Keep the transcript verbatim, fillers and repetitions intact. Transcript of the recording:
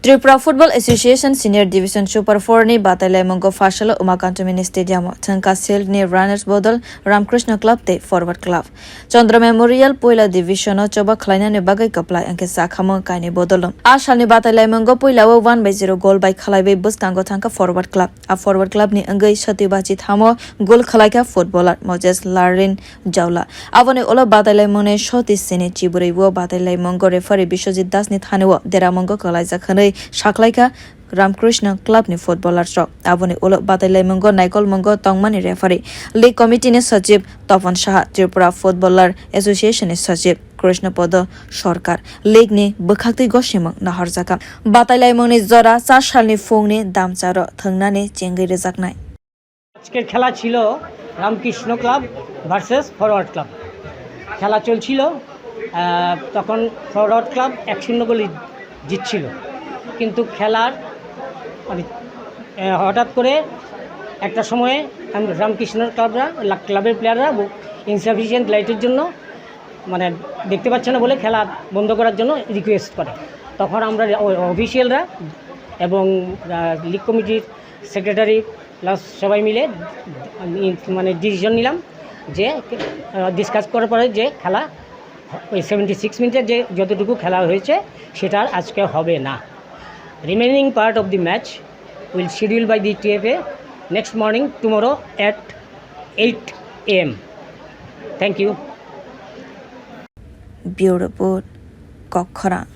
Tripura Football Association Senior Division Super four ni batailaimungo Pharsalo Umakanto Mini Stadium o thwngkha Shield ni runners bodol Ramkrishna Club tei Forward Club. Chandra Memorial puila division o choba khwlainani bagwi kwplai, hwnkhe sakhamung kainwi bodolung. A salni batailaimungo puila o one by zero goal bai khwlaiwi bwskango thangkha Forward Club. A Forward Club ni wngwi Satibachi Thamo goal khwlaikha footballer Moses Larin Jaula. Aboni ulo batailaimungni soti sini chibrwi o batailaimungo referee Biswajit Das ni thani o deramungo kwlaijak hwnwi saklaikha Ramkrishna Club ni footballer rok. Aboni ulo batailaimung o naikolmungo tongmani referee, league committee ni sachib Topon Saha, Tripura Footballer Association ni sachib Krishna Podo Sarkar, league ni bwkhaktwi gosimung nahorjakha. Batailaimung ni jora char salni phung ni damcharo thwngnani chengwi rwjaknai. আজকের খেলা ছিল Ramakrishna club versus forward club. খেলা চলছিল, আহ, তখন forward club এক শূন্য গোলে জিতছিল, কিন্তু খেলার মানে আহ, হঠাৎ করে একটা সময়ে রাম- রামকৃষ্ণ ক্লাবরা লা- ক্লাবের প্লেয়াররা ইনসাফিসিয়েন্ট লাইটের জন্য মানে দেখতে পাচ্ছে না বলে খেলা বন্ধ করার জন্য রিকোয়েস্ট করে। তখন আমরা অফিসিয়ালরা এবং লিগ কমিটির সেক্রেটারি প্লাস সবাই মিলে উম, মানে ডিসিশন নিলাম যে ডিসকাস করার পরে যে খেলা ওই সেভেন্টি সিক্স মিনিটের যে যতটুকু খেলা হয়েছে সেটা আর আজকে হবে না। Remaining part of the match will schedule by the T F A next morning tomorrow at eight A M. Thank you. Bureau Report, Kokkhorang.